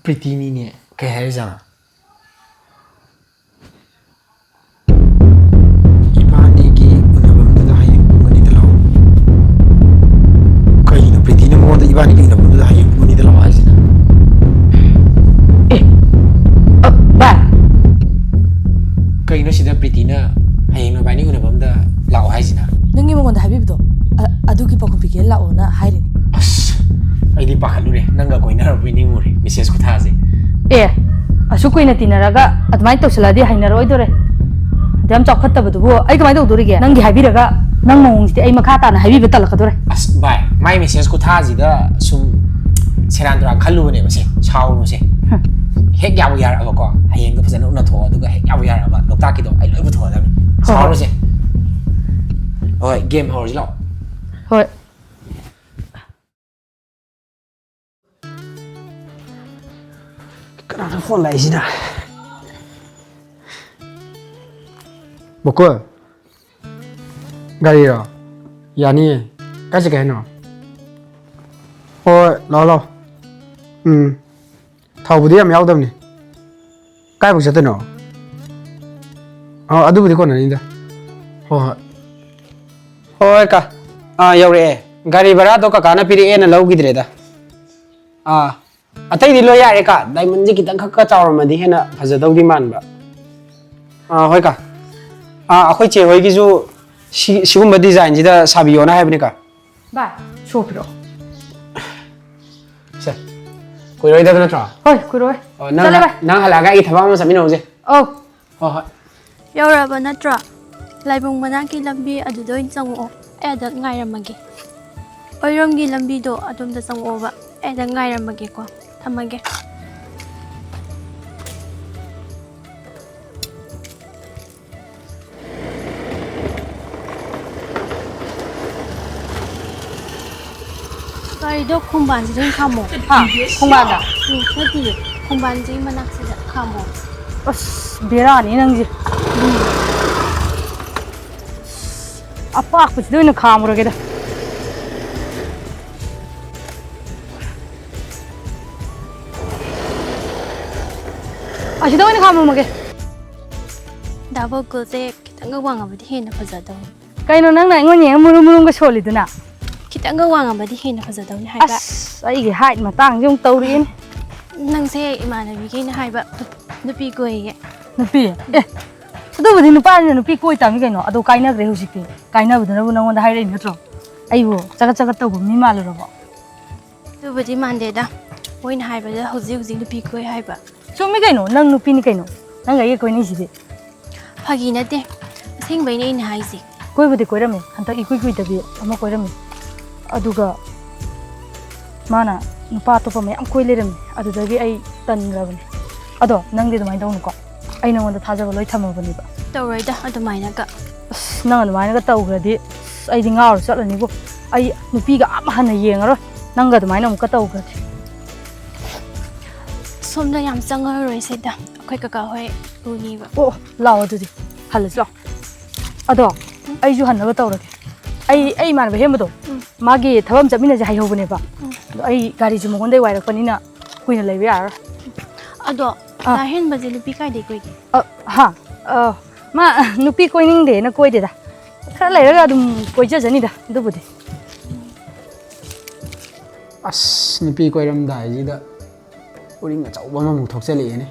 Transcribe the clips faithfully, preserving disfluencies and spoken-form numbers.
ꯄ꯭ꯔꯤꯇꯤꯅꯤꯅꯦ꯫ ꯀꯩ ꯍꯥꯏꯔꯤꯖꯥꯠꯅꯣ? "ꯏꯕꯥꯅꯤꯒꯤ ꯎꯅꯐꯝꯗꯨꯗ ꯍꯌꯦꯡ ꯄꯨꯡ ꯑꯅꯤꯗ ꯂꯥꯛꯑꯣ"? ꯀꯩꯅꯣ ꯄ꯭ꯔꯤꯇꯤꯅ ꯃꯉꯣꯟꯗ "ꯏꯕꯥꯅꯤꯒꯤ ꯎꯅꯐꯝꯗꯨꯗ ꯍꯌꯦꯡ ꯄꯨꯡ ꯑꯅꯤꯗ ꯂꯥꯛꯑꯣ" ꯍꯥꯏꯁꯤꯅ? ꯑꯦ, ꯑ, ꯚꯥꯏ꯫ ꯀꯩꯅꯣ ꯁꯤꯗ ꯄ꯭ꯔꯤꯇꯤꯅ "ꯍꯌꯦꯡ ꯅꯕꯥꯅꯤ ꯎꯅꯐꯝꯗ ꯂꯥꯛꯑꯣ" ꯍꯥꯏꯁꯤꯅ? ꯅꯪꯒꯤ ꯃꯉꯣꯟꯗ ꯍꯥꯏꯕꯤꯕꯗꯣ, ꯑ-, ꯑꯗꯨꯒꯤ ꯄꯥꯎꯈꯨꯝ ꯄꯤꯒꯦ ꯂꯥꯛꯑꯣꯅ ꯍꯥꯏꯔꯤꯅꯦ꯫ ꯑꯁ, ꯑꯩꯗꯤ ꯄꯥꯈꯠꯂꯨꯔꯦ꯫ ꯅꯪꯒ ꯀꯣꯏꯅꯔꯕꯣꯏ ꯅꯤꯡꯉꯨꯔꯦ, ꯃꯦꯁꯦꯖ ꯈꯨꯊꯥꯁꯦ꯫ ꯑꯦ, ꯑꯁꯨꯛ ꯀꯨꯏꯅ ꯇꯤꯟꯅꯔꯒ ꯑꯗꯨꯃꯥꯏꯅ ꯇꯧꯁꯜꯂꯛꯑꯗꯤ ꯍꯩꯅꯔꯣꯏꯗꯣꯔꯦ꯫ ꯑꯗꯨ ꯌꯥꯝ ꯆꯥꯎꯈꯠꯇꯕꯗꯨꯕꯨ ꯑꯩ ꯀꯃꯥꯏꯅ ꯇꯧꯗꯣꯔꯤꯒꯦ? ꯅꯪꯒꯤ ꯍꯥꯏꯕꯤꯔꯒ ꯅꯪ ꯃꯑꯣꯡꯁꯤꯗꯤ ꯑꯩ ꯃꯈꯥ ꯇꯥꯅ ꯍꯥꯏꯕꯤꯕ ꯇꯜꯂꯛꯀꯗꯣꯔꯦ꯫ ꯑꯁ ꯚꯥꯏ, ꯃꯥꯏ ꯃꯦꯁꯦꯖ ꯈꯨꯊꯥꯁꯤꯗ ꯁꯨꯝ ꯁꯦꯔꯥꯟ ꯇꯨꯔꯥꯟ ꯈꯜꯂꯨꯕꯅꯦꯕꯁꯦ, ꯁꯥꯎꯔꯨꯅꯨꯁꯦ꯫ ꯍꯝ꯫ ꯍꯦꯛ ꯌꯥꯕꯨ ꯌꯥꯔꯛꯑꯕꯀꯣ, ꯍꯌꯦꯡꯗꯣ ꯐꯖꯅ ꯎꯅꯊꯣꯛꯑꯣ, ꯑꯗꯨꯒ ꯍꯦꯛ ꯌꯥꯕꯨ ꯌꯥꯔꯛꯑꯕ ꯂꯣꯛꯇꯥꯛꯀꯤꯗꯣ ꯑꯩ ꯂꯣꯏ ꯄꯨꯊꯣꯛꯑꯗꯕꯅꯤ꯫ ꯍꯣꯏ, ꯍꯣꯏ꯫ ꯁꯥꯎꯔꯨꯁꯦ꯫ ꯍꯣꯏ, ꯒꯦꯝ ꯍꯧꯔꯁꯤ ꯂꯥꯛꯑꯣ꯫ ꯍꯣꯏ꯫ ꯀꯅꯥꯅꯣ ꯐꯣꯟ ꯂꯥꯛꯏꯁꯤꯅ? ꯃꯀꯨꯜ, ꯒꯥꯔꯤꯔꯣ? ꯌꯥꯅꯤꯌꯦ꯫ ꯀꯥꯏ ꯆꯠꯀꯦ ꯍꯥꯏꯅꯣ? ꯍꯣꯏ, ꯂꯥꯛꯑꯣ, ꯂꯥꯛꯑꯣ꯫ ꯎꯝ, ꯊꯥꯎꯕꯨꯗꯤ ꯌꯥꯝ ꯌꯥꯎꯗꯕꯅꯤ꯫ ꯀꯥꯏꯐꯥꯎ ꯆꯠꯇꯣꯏꯅꯣ? ꯑ, ꯑꯗꯨꯕꯨꯗꯤ ꯀꯣꯟꯅꯅꯤꯗ꯫ ꯍꯣꯏ, ꯍꯣꯏ꯫ ꯍꯣꯏ, ꯀꯥ꯫ ꯑꯥ, ꯌꯧꯔꯛꯑꯦ꯫ ꯒꯥꯔꯤ ꯚꯔꯥꯗꯣ ꯀꯀꯥꯅ ꯄꯤꯔꯛꯑꯦꯅ ꯂꯧꯈꯤꯗ꯭ꯔꯦꯗ꯫ ꯑꯥ, ꯑꯇꯩꯗꯤ ꯂꯣꯏ ꯌꯥꯔꯦ, ꯀꯥ꯫ ꯗꯥꯏꯃꯟꯁꯦ ꯈꯤꯇꯪ ꯈꯛꯀ ꯆꯥꯎꯔꯝꯃꯗꯤ ꯍꯦꯟꯅ ꯐꯖꯗꯧꯗꯤ ꯃꯥꯟꯕ꯫ ꯑꯥ, ꯍꯣꯏ, ꯀꯥ꯫ ꯑꯥ, ꯑꯩꯈꯣꯏ ꯆꯦ ꯍꯣꯏꯒꯤꯁꯨ ꯁꯤ-, ꯁꯤꯒꯨꯝꯕ ꯗꯤꯖꯥꯏꯟꯁꯤꯗ ꯁꯥꯕꯤꯌꯣꯅ ꯍꯥꯏꯕꯅꯤ, ꯀꯥ꯫ ꯚꯥꯏ, ꯁꯣ ꯄꯤꯔꯛꯑꯣ꯫ ꯁꯦ, ꯀꯨꯏꯔꯣꯏꯗꯕ ꯅꯠꯇ꯭ꯔꯣ? ꯍꯣꯏ, ꯀꯨꯏꯔꯣꯏ꯫ ꯑꯣ, ꯅꯪ ꯆꯠꯂꯦ, ꯍ-, ꯚꯥꯏ꯫ ꯅꯪ ꯍꯜꯂꯛꯑꯒ ꯑꯩꯒꯤ ꯊꯕꯛ ꯑꯃ ꯆꯠꯃꯤꯟꯅꯧꯁꯦ꯫ ꯑꯧ꯫ ꯍꯣꯏ, ꯍꯣꯏ꯫ ꯌꯧꯔꯛꯑꯕ ꯅꯠꯇ꯭ꯔꯣ? ꯂꯥꯏꯕꯨꯡ ꯃꯅꯥꯛꯀꯤ ꯂꯝꯕꯤ ꯑꯗꯨꯗ ꯑꯣꯏꯅ ꯆꯪꯉꯛꯑꯣ꯫ ꯑꯩ ꯑꯗ ꯉꯥꯏꯔꯝꯃꯒꯦ꯫ ꯑꯣꯏꯔꯣꯝꯒꯤ ꯂꯝꯕꯤꯗꯣ ꯑꯗꯣꯝꯗ ꯆꯪꯉꯛꯑꯣꯕ꯫ ꯑꯩ ꯑꯗ ꯉꯥꯏꯔꯝꯃꯒꯦꯀꯣ꯫ ꯊꯝꯃꯒꯦ꯫ ꯒꯥꯔꯤꯗꯣ ꯈꯣꯡꯕꯥꯟꯁꯤꯗ ꯑꯣꯏꯅ ꯈꯥꯝꯃꯣ꯫ ꯍꯥ? ꯈꯣꯡꯕꯥꯟꯗ? ꯎꯝ, ꯅꯠꯇꯤꯌꯦ꯫ ꯈꯣꯡꯕꯥꯟꯁꯤꯒꯤ ꯃꯅꯥꯛꯁꯤꯗ ꯈꯥꯝꯃꯣ꯫ ꯑꯁ, ꯕꯦꯔꯥꯅꯤ ꯅꯪꯁꯦ꯫ ꯎꯝ꯫ ꯑꯄꯥꯛꯄꯁꯤꯗ ꯑꯣꯏꯅ ꯈꯥꯝꯃꯨꯔꯒꯦꯗ꯫ ꯁꯤꯗ ꯑꯣꯏꯅ ꯈꯥꯝꯃꯝꯃꯒꯦ꯫ ꯗꯥ ꯕꯣꯀꯨꯜꯁꯦ ꯈꯤꯇꯪꯒ ꯋꯥꯡꯉꯕꯗꯤ ꯍꯦꯟꯅ ꯐꯖꯗꯧꯅꯤ꯫ ꯀꯩꯅꯣ ꯅꯪꯅ ꯑꯩꯉꯣꯟꯗ ꯌꯦꯡꯉ ꯃꯨꯔꯨꯝ ꯃꯨꯔꯨꯝꯒ ꯁꯣꯜꯂꯤꯗꯨꯅ? ꯈꯤꯇꯪꯒ ꯋꯥꯡꯉꯕꯗꯤ ꯍꯦꯟꯅ ꯐꯖꯗꯧꯅꯤ ꯍꯥꯏꯕ꯫ ꯑꯁ, ꯑꯩꯒꯤ height ꯃꯇꯥꯡꯁꯦ ꯑꯃꯨꯛ ꯇꯧꯔꯤꯅꯦ꯫ ꯅꯪꯁꯦ ꯏꯃꯥꯟꯅꯕꯤꯈꯩꯅ ꯍꯥꯏꯕ ꯅꯨꯄꯤ ꯀꯣꯏꯌꯦ꯫ ꯅꯨꯄꯤ? ꯑꯦ, ꯑꯗꯨꯕꯨꯗꯤ ꯅꯨꯄꯥꯅꯤꯅ ꯅꯨꯄꯤ ꯀꯣꯏ ꯇꯥꯕꯅꯤ ꯀꯩꯅꯣ꯫ ꯑꯗꯣ ꯀꯥꯏꯅꯈ꯭ꯔꯦ ꯍꯧꯖꯤꯛꯇꯤ꯫ ꯀꯥꯏꯅꯕꯗꯨꯅꯕꯨ ꯅꯪꯉꯣꯟꯗ ꯍꯥꯏꯔꯛꯏ ꯅꯠꯇ꯭ꯔꯣ? ꯑꯩꯕꯨ ꯆꯒꯠ ꯆꯒꯠ ꯇꯧꯕ ꯃꯤ ꯃꯥꯜꯂꯨꯔꯕꯣ? ꯑꯗꯨꯕꯨꯗꯤ ꯃꯥꯟꯗꯦꯗ꯫ ꯃꯣꯏꯅ ꯍꯥꯏꯕꯗ ꯍꯧꯖꯤꯛ ꯍꯧꯖꯤꯛ ꯅꯨꯄꯤ ꯀꯣꯏ ꯍꯥꯏꯕ꯫ ꯆꯨꯝꯃꯤ ꯀꯩꯅꯣ, ꯅꯪ ꯅꯨꯄꯤꯅꯤ ꯀꯩꯅꯣ꯫ ꯅꯪꯒ ꯑꯩꯒ ꯀꯣꯏꯅꯩꯁꯤꯗꯤ꯫ ꯐꯥꯒꯤ ꯅꯠꯇꯦ, ꯑꯁꯦꯡꯕꯩꯅꯦ ꯑꯩꯅ ꯍꯥꯏꯁꯦ꯫ ꯀꯣꯏꯕꯨꯗꯤ ꯀꯣꯏꯔꯝꯃꯦ, ꯍꯟꯗꯛ ꯏꯀꯨꯏ ꯀꯨꯏꯗꯕꯤ ꯑꯃ ꯀꯣꯏꯔꯝꯃꯦ꯫ ꯑꯗꯨꯒ ꯃꯥꯅ ꯅꯨꯄꯥ ꯑꯇꯣꯞꯄ ꯃꯌꯥꯝ ꯀꯣꯏ ꯂꯩꯔꯝꯃꯦ, ꯑꯗꯨꯗꯒꯤ ꯑꯩ ꯇꯟꯈ꯭ꯔꯕꯅꯦ꯫ ꯑꯗꯣ ꯅꯪꯗꯤ ꯑꯗꯨꯃꯥꯏꯅ ꯇꯧꯅꯨꯀꯣ, ꯑꯩ ꯅꯉꯣꯟꯗ ꯊꯥꯖꯕ ꯂꯣꯏ ꯊꯝꯃꯕꯅꯦꯕ꯫ ꯇꯧꯔꯣꯏꯗ ꯑꯗꯨꯃꯥꯏꯅꯒ꯫ ꯑꯁ, ꯅꯪ ꯑꯗꯨꯃꯥꯏꯅꯒ ꯇꯧꯈ꯭ꯔꯗꯤ, ꯑꯁ, ꯑꯩꯗꯤ ꯉꯥꯎꯔ ꯆꯠꯂꯅꯤꯕꯣ꯫ ꯑꯩ ꯅꯨꯄꯤꯒ ꯑꯃ ꯍꯟꯅ ꯌꯦꯡꯉꯔꯣꯏ, ꯅꯪꯒ ꯑꯗꯨꯃꯥꯏꯅ ꯑꯃꯨꯛꯀ ꯇꯧꯈ꯭ꯔꯗꯤ꯫ ꯁꯣꯝꯗ ꯌꯥꯝ ꯆꯪꯉꯔꯣꯏꯁꯦꯗ, ꯑꯩꯈꯣꯏ ꯀꯀꯥ ꯍꯣꯏ ꯎꯅꯤꯕ꯫ ꯑꯣ, ꯂꯥꯛꯑꯣ ꯑꯗꯨꯗꯤ, ꯍꯜꯂꯁꯤ ꯂꯥꯛꯑꯣ꯫ ꯑꯗꯣ ꯑꯩꯁꯨ ꯍꯟꯅꯕ ꯇꯧꯔꯒꯦ꯫ ꯑꯩ ꯑꯩ ꯏꯃꯥꯟꯅꯕ ꯍꯦꯝꯕꯗꯣ, ꯎꯝ꯫ ꯃꯥꯒꯤ ꯊꯕꯛ ꯑꯃ ꯆꯠꯃꯤꯟꯅꯁꯦ ꯍꯥꯏꯍꯧꯕꯅꯦꯕ꯫ ꯎꯝ꯫ ꯑꯗꯣ ꯑꯩ ꯒꯥꯔꯤꯁꯦ ꯃꯉꯣꯟꯗꯩ ꯋꯥꯏꯔꯛꯄꯅꯤꯅ ꯀꯨꯏꯅ ꯂꯩꯕ ꯌꯥꯔꯔꯣꯏ꯫ ꯑꯗꯣ ꯑꯥ꯫ ꯗꯥ ꯍꯦꯟꯕꯁꯦ ꯅꯨꯄꯤ ꯀꯥꯏꯗꯩ ꯀꯣꯏꯒꯦ? ꯑ, ꯍꯥ? ꯑ, ꯃꯥ ꯅꯨꯄꯤ ꯀꯣꯏꯅꯤꯡꯗꯦꯅ ꯀꯣꯏꯗꯦꯗ꯫ ꯈꯔ ꯂꯩꯔꯒ ꯑꯗꯨꯝ ꯀꯣꯏꯖꯖꯅꯤꯗ ꯑꯗꯨꯕꯨꯗꯤ꯫ ꯑꯁ, ꯅꯨꯄꯤ ꯀꯣꯏꯔꯝꯗꯥꯏꯁꯤꯗ ꯎꯔꯤꯡ ꯑꯆꯧꯕ ꯑꯃꯃꯨꯛ ꯊꯣꯛꯆꯜꯂꯛꯑꯦꯅꯦ꯫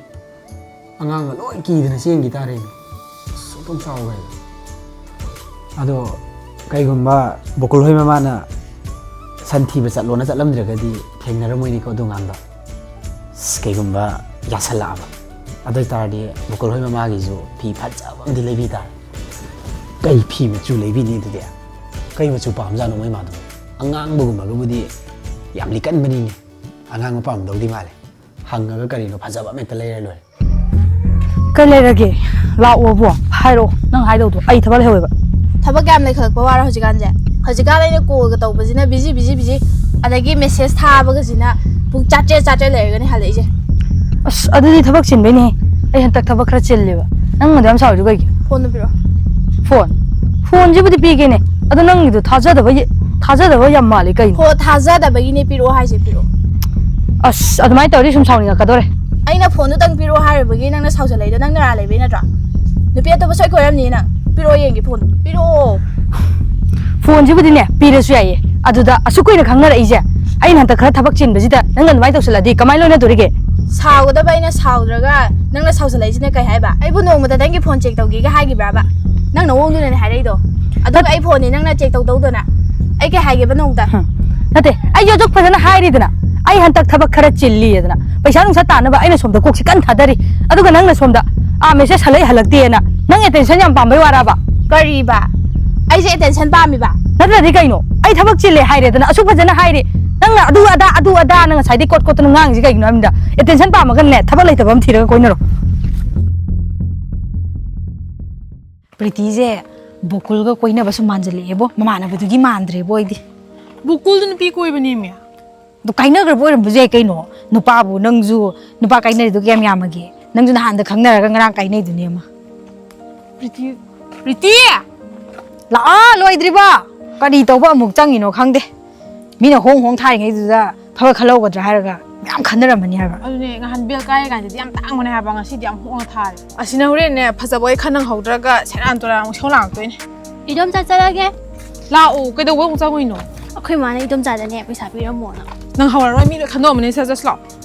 ꯑꯉꯥꯡꯒ ꯂꯣꯏ ꯀꯤꯗꯅ ꯆꯦꯟꯈꯤ ꯇꯥꯔꯦꯅꯦ꯫ ꯑꯁ, ꯑꯣꯟꯊꯣꯛ ꯆꯥꯎꯈ꯭ꯔꯦꯗ꯫ ꯑꯗꯣ ꯀꯩꯒꯨꯝꯕ ꯕꯣꯀꯨꯜ ꯍꯣꯏ ꯃꯃꯥꯅ ꯁꯟ ꯊꯤꯕ ꯆꯠꯂꯣꯅ ꯆꯠꯂꯝꯗ꯭ꯔꯒꯗꯤ ꯊꯦꯡꯅꯔꯝꯃꯣꯏꯅꯤꯀꯣ ꯑꯗꯨ ꯑꯉꯥꯡꯗꯣ꯫ ꯑꯁ, ꯀꯩꯒꯨꯝꯕ ꯌꯥꯁꯜꯂꯛꯑꯕ, ꯑꯗꯨ ꯑꯣꯏꯇꯥꯔꯗꯤ ꯕꯣꯀꯨꯜ ꯍꯣꯏ ꯃꯃꯥꯒꯤꯁꯨ ꯐꯤ ꯐꯖꯕ ꯑꯃꯗꯤ ꯂꯩꯕꯤ ꯇꯥꯔꯦ꯫ ꯀꯩ ꯐꯤ ꯃꯆꯨ ꯂꯩꯕꯤꯅꯤ ꯑꯗꯨꯗꯤ? ꯀꯩ ꯃꯆꯨ ꯄꯥꯝꯖꯥꯠꯅꯣ ꯃꯣꯏ ꯃꯥꯗꯨꯕꯣ? ꯑꯉꯥꯡꯕꯒꯨꯝꯕꯒꯕꯨꯗꯤ ꯌꯥꯝ ꯂꯤꯛꯀꯟꯕꯅꯤꯅꯦ꯫ ꯑꯉꯥꯡꯕ ꯄꯥꯝꯗꯧꯗꯤ ꯃꯥꯜꯂꯦ꯫ ꯍꯪꯉꯒ ꯀꯔꯤꯅꯣ ꯐꯖꯕ ꯑꯃ ꯍꯦꯛꯇ ꯂꯩꯔ ꯂꯣꯏꯔꯦ꯫ ꯀꯩ ꯂꯩꯔꯒꯦ? ꯂꯥꯛꯑꯣꯕꯣ, ꯍꯥꯏꯔꯛꯑꯣ ꯅꯪ ꯍꯥꯏꯗꯧꯗꯣ, ꯑꯩ ꯊꯕꯛ ꯂꯩꯍꯧꯋꯦꯕ꯫ ꯊꯕꯛ ꯀꯌꯥꯝ ꯂꯩꯈꯠꯂꯛꯄ ꯋꯥꯔꯣ ꯍꯧꯖꯤꯛꯀꯥꯟꯁꯦ? ꯍꯧꯖꯤꯛꯀꯥꯟ ꯑꯩꯅ ꯀꯣꯜꯒ ꯇꯧꯕꯁꯤꯅ ꯕꯤꯖꯤ, ꯕꯤꯖꯤ, ꯕꯤꯖꯤ, ꯑꯗꯒꯤ ꯃꯦꯁꯦꯖ ꯊꯥꯕꯒꯁꯤꯅ ꯄꯨꯡ ꯆꯥꯇ꯭ꯔꯦꯠ, ꯆꯥꯇ꯭ꯔꯦꯠ ꯂꯩꯔꯒꯅꯤ ꯍꯜꯂꯛꯏꯁꯦ꯫ ꯑꯁ, ꯑꯗꯨꯗꯤ ꯊꯕꯛ ꯆꯤꯟꯕꯩꯅꯦ꯫ ꯑꯩ ꯍꯟꯗꯛ ꯊꯕꯛ ꯈꯔ ꯆꯤꯜꯂꯦꯕ꯫ ꯅꯪ ꯑꯗꯨ ꯌꯥꯝ ꯁꯥꯎꯔꯤꯗꯣ ꯀꯩꯒꯤꯅꯣ? ꯐꯣꯟꯗꯣ ꯄꯤꯔꯛꯑꯣ꯫ ꯐꯣꯟ? ꯐꯣꯟꯁꯤꯕꯨꯗꯤ ꯄꯤꯒꯦꯅꯦ꯫ ꯑꯗꯣ ꯅꯪꯒꯤꯗꯣ ꯊꯥꯖꯗꯕ ꯌꯦ-, ꯊꯥꯖꯗꯕ ꯌꯥꯝ ꯃꯥꯜꯂꯤ ꯀꯩꯅꯣ? ꯍꯣ, ꯊꯥꯖꯗꯕꯒꯤꯅꯦ, ꯄꯤꯔꯛꯑꯣ ꯍꯥꯏꯁꯦ, ꯄꯤꯔꯛꯑꯣ꯫ ꯑꯁ, ꯑꯗꯨꯃꯥꯏꯅ ꯇꯧꯔꯗꯤ ꯁꯨꯝ ꯁꯥꯎꯅꯤꯡꯉꯛꯀꯗꯧꯔꯦ꯫ ꯑꯩꯅ ꯐꯣꯟꯗꯨꯇꯪ ꯄꯤꯔꯛꯑꯣ ꯍꯥꯏꯔꯨꯕꯒꯤ ꯅꯪꯅ ꯁꯥꯎꯖꯜꯂꯛꯏꯗꯣ ꯅꯪ ꯅꯔꯥ ꯂꯩꯕꯩ ꯅꯠꯇ꯭ꯔꯣ? ꯅꯨꯄꯤ ꯑꯇꯣꯞꯄ ꯁꯣꯏ ꯀꯣꯏꯔꯝꯅꯤ ꯅꯪ꯫ ꯄꯤꯔꯛꯑꯣ ꯌꯦꯡꯒꯦ ꯐꯣꯟꯗꯣ꯫ ꯄꯤꯔꯛꯑꯣ꯫ ꯐꯣꯟꯁꯤꯕꯨꯗꯤꯅꯦ, ꯄꯤꯔꯁꯨ ꯌꯥꯏꯌꯦ꯫ ꯑꯗꯨꯗ ꯑꯁꯨꯛ ꯀꯨꯏꯅ ꯈꯪꯅꯔꯛꯏꯁꯦ, ꯑꯩꯅ ꯍꯟꯗꯛ ꯈꯔ ꯊꯕꯛ ꯆꯤꯟꯕꯁꯤꯗ ꯅꯪꯅ ꯑꯗꯨꯃꯥꯏꯅ ꯇꯧꯁꯜꯂꯗꯤ ꯀꯃꯥꯏꯅ ꯂꯣꯏꯅꯗꯣꯔꯤꯒꯦ? ꯁꯥꯎꯒꯗꯕ ꯑꯩꯅ ꯁꯥꯎꯗ꯭ꯔꯒ ꯅꯪꯅ ꯁꯥꯎꯖꯜꯂꯛꯏꯁꯤꯅ ꯀꯩ ꯍꯥꯏꯕ? ꯑꯩꯕꯨ ꯅꯣꯡꯃꯇ ꯅꯪꯒꯤ ꯐꯣꯟ ꯆꯦꯛ ꯇꯧꯒꯦꯒ ꯍꯥꯏꯈꯤꯕ꯭ꯔꯥꯕ? ꯅꯪ ꯅꯋꯣꯡꯗꯨꯅꯅꯦ ꯍꯥꯏꯔꯛꯏꯗꯣ꯫ ꯑꯗꯨꯒ ꯑꯩ ꯐꯣꯟꯅꯤ ꯅꯪꯅ ꯆꯦꯛ ꯇꯧꯗꯧꯗꯅ꯫ ꯑꯩ ꯀꯩ ꯍꯥꯏꯒꯦꯕ ꯅꯣꯡꯃꯇ? ꯍꯝ꯫ ꯅꯠꯇꯦ, ꯑꯩꯁꯨ ꯑꯗꯨꯛ ꯐꯖꯅ ꯍꯥꯏꯔꯤꯗꯅ, ꯑꯩ ꯍꯟꯗꯛ ꯊꯕꯛ ꯈꯔ ꯆꯤꯜꯂꯤꯗꯅ, ꯄꯩꯁꯥ ꯅꯨꯡꯁꯥ ꯇꯥꯅꯕ ꯑꯩꯅ ꯁꯣꯝꯗ ꯀꯣꯛꯁꯤ ꯀꯟꯅ ꯊꯥꯗꯔꯤ꯫ ꯑꯗꯨꯒ ꯅꯪꯅ ꯁꯣꯝꯗ, "ꯑꯥ, ꯃꯦꯁꯦꯖ ꯍꯜꯂꯛꯏ ꯍꯜꯂꯛꯇꯦꯅ" ꯅꯪ ꯑꯦꯇꯦꯟꯁꯟ ꯌꯥꯝ ꯄꯥꯝꯕꯩ ꯋꯥꯔꯕ? ꯀꯔꯤꯕ? ꯑꯩꯁꯦ ꯑꯦꯇꯦꯟꯁꯟ ꯄꯥꯝꯃꯤꯕ? ꯅꯠꯇ꯭ꯔꯗꯤ ꯀꯩꯅꯣ? ꯑꯩ ꯊꯕꯛ ꯆꯤꯜꯂꯦ ꯍꯥꯏꯔꯦꯗꯅ, ꯑꯁꯨꯛ ꯐꯖꯅ ꯍꯥꯏꯔꯤ, ꯅꯪꯅ ꯑꯗꯨ ꯑꯗꯥ, ꯑꯗꯨ ꯑꯗꯥ, ꯅꯪ ꯉꯁꯥꯏꯗꯩ ꯀꯣꯠ ꯀꯣꯠꯇꯅ ꯉꯥꯡꯉꯤꯁꯤ ꯀꯩꯒꯤꯅꯣ ꯍꯥꯏꯕꯅꯤꯗ? ꯑꯦꯇꯦꯟꯁꯟ ꯄꯥꯝꯃꯒꯅꯦ, ꯊꯕꯛ ꯂꯩꯇꯕ ꯑꯃ ꯊꯤꯔꯒ ꯀꯣꯏꯅꯔꯣ꯫ ꯄ꯭ꯔꯤꯇꯤꯁꯦ ꯕꯣꯀꯨꯜꯒ ꯀꯣꯏꯅꯕ ꯁꯨꯝ ꯃꯥꯟꯖꯜꯂꯛꯑꯦꯕꯣ, ꯃꯃꯥꯟꯅꯕꯗꯨꯒꯤ ꯃꯥꯟꯗ꯭ꯔꯦꯕꯣ ꯑꯩꯗꯤ꯫ ꯕꯣꯀꯨꯜꯗꯨ ꯅꯨꯄꯤ ꯀꯣꯏꯕꯅꯦꯃꯤ꯫ ꯑꯗꯨ ꯀꯥꯏꯅꯈ꯭ꯔꯕ ꯑꯣꯏꯔꯝꯕꯁꯨ ꯌꯥꯏ ꯀꯩꯅꯣ꯫ ꯅꯨꯄꯥꯕꯨ, ꯅꯪꯁꯨ ꯅꯨꯄꯥ ꯀꯥꯏꯅꯔꯤꯗꯣ ꯀꯌꯥꯝ ꯌꯥꯝꯃꯒꯦ? ꯅꯪꯁꯨ ꯅꯍꯥꯟꯗ ꯈꯪꯅꯔꯒ ꯉꯔꯥꯡ ꯀꯥꯏꯅꯩꯗꯨꯅꯦ ꯑꯃ꯫ ꯄ꯭ꯔꯤꯇꯤ, ꯄ꯭ꯔꯤꯇꯤ! ꯂꯥꯛꯑꯣ, ꯂꯣꯏꯗ꯭ꯔꯤꯕꯣ? ꯀꯔꯤ ꯇꯧꯕ ꯑꯃꯨꯛ ꯆꯪꯉꯤꯅꯣ ꯈꯪꯗꯦ꯫ ꯃꯤꯅ ꯍꯣꯡ ꯍꯣꯡ ꯊꯥꯔꯤꯉꯩꯗꯨꯗ ꯊꯕꯛ ꯈꯜꯍꯧꯒꯗ꯭ꯔꯥ ꯍꯥꯏꯔꯒ ꯃꯌꯥꯝ ꯈꯟꯅꯔꯝꯃꯅꯤ ꯍꯥꯏꯕ꯫ ꯑꯗꯨꯅꯦ, ꯅꯍꯥꯟ ꯕꯦꯜ ꯀꯥꯏꯔꯤ ꯀꯥꯟꯗꯗꯤ ꯌꯥꯝ ꯇꯥꯡꯕꯅꯦ ꯍꯥꯏꯕ, ꯉꯁꯤꯗꯤ ꯌꯥꯝ ꯍꯣꯡꯅ ꯊꯥꯔꯦ꯫ ꯑꯁꯤꯅ ꯍꯣꯔꯦꯟꯅꯦ, ꯐꯖꯕ ꯑꯣꯏ ꯈꯟ ꯅꯪꯍꯧꯗ꯭ꯔꯒ ꯁꯦꯔꯥꯟ ꯇꯨꯔꯥꯟ ꯑꯃꯨꯛ ꯏꯁꯧ ꯂꯥꯡꯉꯛꯇꯣꯏꯅꯦ꯫ ꯏꯗꯣꯝꯆꯥ ꯆꯠꯂꯒꯦ꯫ ꯂꯥꯛꯑꯣ, ꯀꯩꯗꯧꯕ ꯑꯃꯨꯛ ꯆꯪꯉꯨꯏꯅꯣ? ꯑꯩꯈꯣꯏ ꯃꯥꯅ ꯏꯗꯣꯝꯆꯥꯗꯅꯦ ꯄꯩꯁꯥ ꯄꯤꯔꯝꯃꯣꯅ꯫ ꯅꯪ ꯍꯧꯔꯔꯣꯏ, ꯃꯤ ꯂꯣꯏ ꯈꯟꯗꯣꯛꯑꯝꯃꯅꯤ, ꯁꯠ ꯁꯠ ꯂꯥꯛꯑꯣ꯫